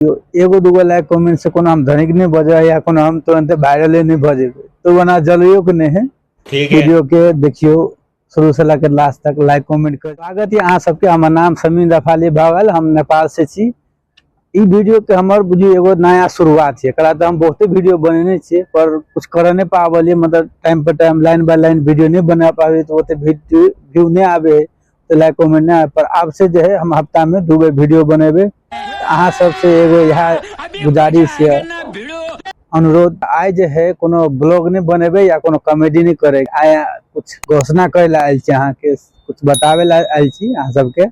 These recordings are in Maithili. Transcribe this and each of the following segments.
एगो दूगो लाइक कमेंट से कोनो हम धनिक नहीं भऽ जेबै या कोनो हम तुरंते वायरले नहीं भऽ जेबै, तो ओना जलैयो के नहीं है। ठीक है। वीडियो के देखियो शुरू से लऽ लास्ट तक, लाइक कमेंट कर। स्वागत है अहाँ सबके, हमर नाम समीर रफाली भऽ गेल, हम नेपाल से छी। ई वीडियो के हमर बुझियौ एगो नया शुरुआत छै। एकरा तऽ हम बहुते वीडियो बनेने छियै, पर कुछ करऽ नहि पाबलियै, मतलब time per time line by line video नहि बना पाबियै, तऽ ओते वीडियो व्यू नहि आबै है, तऽ लाइक कमेंट नहि आबै। पर आब से जे है हम हफ्ता में 2 बेर वीडियो बनेबै। अहाँ सबसे एगो इएह गुजारिश यऽ, अनुरोध, आइ जे है कोनो ब्लॉग नहि बनेबै या कोनो कॉमेडी नहि करै, आइ कुछ घोषणा करै लए आयल छी, अहाँके कुछ बताबै लए आयल छी अहाँ सबके।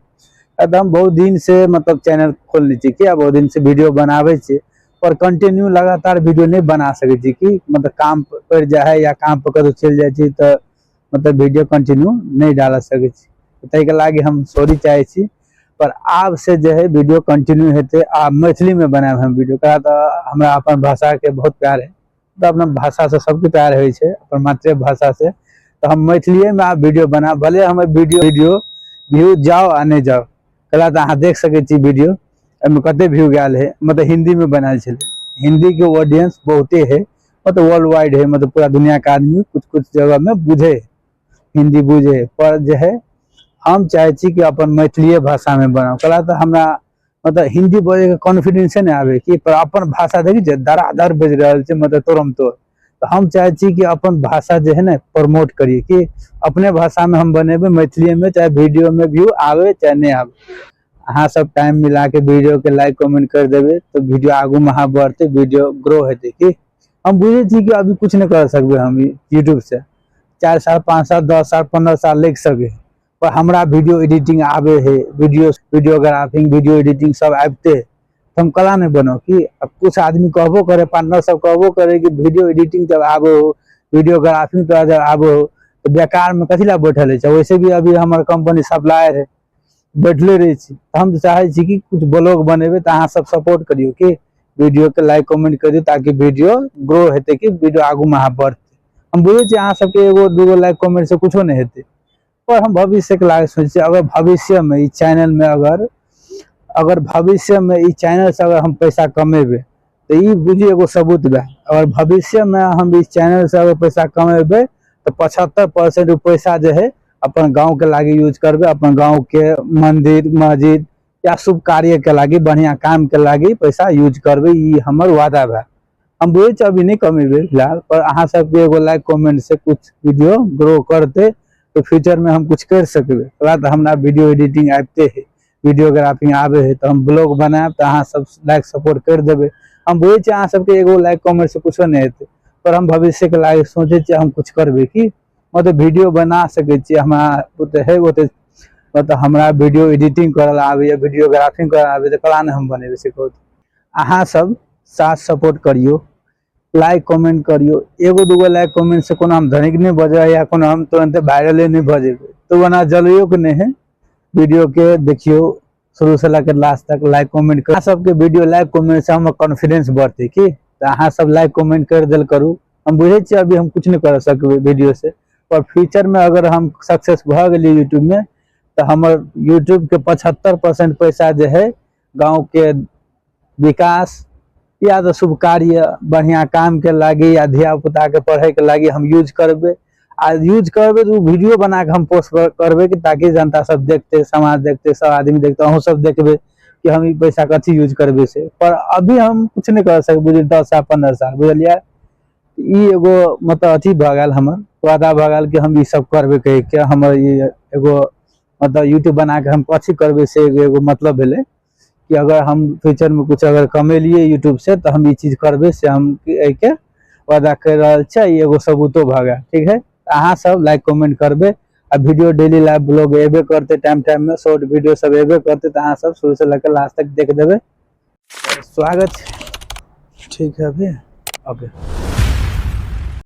तऽ हम बहुत दिन से मतलब चैनल खोलने छी कि बहुत दिन से वीडियो बनाबै छी, पर कंटिन्यू लगातार वीडियो नहि बना सकै छी कि मतलब काम पड़ि जाइ है या काम पर कतहु चलि जाइ छी, तऽ मतलब वीडियो कंटिन्यू नहि डाल सकै छी, ताहिके लागि हम सॉरी चाहै छी। पर आब से जे है वीडियो कंटिन्यू हेतै आ मैथिलीमे बनायब हम वीडियो। करा तऽ हमरा अपन भाषाके बहुत प्यार है, तऽ अपना भाषासँ सबके प्यार होइ छै, अपन मातृभाषासँ, तऽ हम मैथिलीएमे आब वीडियो बनायब, भले हमर वीडियो वीडियो व्यू जाओ आ नहि जाओ। कला तऽ अहाँ देख सकै छी वीडियो एहिमे कते व्यू गेल है, मतलब हिन्दीमे बनायल छलै, हिन्दीके ऑडियंस बहुते है, मतलब वर्ल्ड वाइड है, मतलब पूरा दुनियाके आदमी कुछ कुछ जगहमे बुझे है, हिन्दी बुझे है। पर जे है हम चाहै छी कि अपन मैथिलीए भाषामे बनाउ। कला तऽ हमरा मतलब हिन्दी बजैके कॉन्फिडेंसे नहि आबै कि, पर अपन भाषा देखै छियै धराधर बाजि रहल छै, मतलब तोड़म तोड़। तऽ हम चाहै छी कि अपन भाषा जे है ने प्रमोट करियै, कि अपने भाषामे हम बनेबै मैथिलीमे, चाहे वीडियोमे व्यू आबै चाहे नहि आबै। अहाँ सब टाइम मिलाके वीडियोके लाइक कमेंट कर देबै तऽ वीडियो आगूमे अहाँ बढ़तै, वीडियो ग्रो हेतै। कि हम बुझै छी कि अभी कुछ नहि कर सकबै हम यूट्यूब से, 4 साल 5 साल 10 साल 15 साल लागि सकै, पर हमरा वीडियो एडिटिंग आबै है, वीडियो वीडियोग्राफिंग वीडियो एडिटिंग सब आबिते है, तऽ हम कला नहि बनाउ कि। अब कुछ आदमी कहबो करे, पार्टनर सब कहबो करे कि वीडियो एडिटिंग जब आबो हो, वीडियोग्राफिंग तोरा जब आबो हो, तऽ बेकारमे कथी लए बैठल रहै छै? वैसे भी अभी हमर कंपनी सप्लायर है, बैठले रहै छी। तऽ हम चाहै छी कि कुछ ब्लॉग बनेबै, तऽ अहाँ सब सपोर्ट करियौ कि वीडियोके लाइक कमेंट करियौ, ताकि वीडियो ग्रो हेतै, कि वीडियो आगूमे अहाँ बढ़तै। हम बुझै छी अहाँ सबके एगो दूगो लाइक कमेंट से कुछो नहि हेतै, पर हम भविष्यके लागि सोचै छी, अगर भविष्यमे ई चैनलमे अगर अगर भविष्यमे ई चैनलसँ अगर हम पैसा कमेबै तऽ ई बुझियौ एगो सबूत भेल। अगर भविष्यमे हम ई चैनलसँ अगर पैसा कमेबै तऽ 75% ओ पैसा जे है अपन गाँवके लागि यूज करबै, अपन गाँवके मन्दिर मस्जिद या शुभ कार्यके लागि, बढ़िआँ कामके लागि पैसा यूज करबै, ई हमर वादा भेल। हम बुझै छी अभी नहि कमेबै फिलहाल, पर अहाँ सबके एगो लाइक कमेंट से कुछ वीडियो ग्रो करतै तऽ फ्यूचरमे हम कुछ करि सकबै। ओकरा तऽ हमरा वीडियो एडिटिंग आबिते है, वीडियोग्राफी आबै है, तऽ हम ब्लॉग बनायब तऽ अहाँ सब लाइक सपोर्ट करि देबै। हम बुझै छी अहाँ सबके एगो लाइक कमेंट से कुछो नहि हेतै, पर हम भविष्यके लागि सोचै छियै हम कुछ करबै कि मतलब वीडियो बना सकै छियै, हमरा ओते है ओते मतलब हमरा वीडियो एडिटिंग करल आबैए, वीडियोग्राफी करल आबैए, तऽ कला नहि हम बनेबै से कहू। अहाँ सब साथ सपोर्ट करियौ, लाइक कमेंट करियौ। एगो दूगो लाइक कमेंट से कोनो हम धनिक नहि भऽ जेबै या कोनो हम तुरंते वायरले नहि भऽ जेबै, तऽ ओना जलैयो के नहि है। वीडियो के देखियौ शुरू से लऽ के लास्ट तक, लाइक कमेंट कर। अहाँ सबके वीडियो लाइक कमेंट से हमर कॉन्फिडेंस बढ़तै कि, तऽ अहाँ सब लाइक कमेंट कर देल करू। हम बुझै छियै अभी हम कुछ नहि कर सकबै वीडियो से, पर फ्यूचर में अगर हम सक्सेस भऽ गेलियै यूट्यूब में, तऽ हमर यूट्यूब के 75% पैसा जे है गाँव के विकास या तऽ शुभ कार्य बढ़िआँ कामके लागि या धियापुताके पढ़ैके लागि हम यूज करबै। आ यूज करबै तऽ ओ वीडियो बना कऽ हम पोस्ट करबै कि ताकि जनता सब देखतै, समाज देखतै, सब आदमी देखतै, अहूँ सब देखबै कि हम ई पैसा कथी यूज करबै से। पर अभी हम कुछ नहि कर सकबै, बुझलियै, 10 साल 15 साल, बुझलियै। ई एगो मतलब अथी भऽ गेल, हमर वादा भऽ गेल कि हम ई सब करबै कहिके, हमर ई एगो मतलब यूट्यूब बना कऽ हम कथी करबै से एगो मतलब भेलै कि अगर हम फ्यूचरमे कुछ अगर कमेलियै यूट्यूब से तऽ हम ई चीज करबै, से हम एहिके वादा करि रहल छियै। ई एगो सबूतो भऽ गेल, ठीक है। अहाँ सब लाइक कमेंट करबै आ वीडियो डेली लाइव ब्लॉग एबे करतै, टाइम टाइममे शॉर्ट वीडियो सब एबे करतै, तऽ अहाँ सब शुरू से लऽ कऽ लास्ट तक देख देबै। स्वागत, ठीक है अभी, ओके।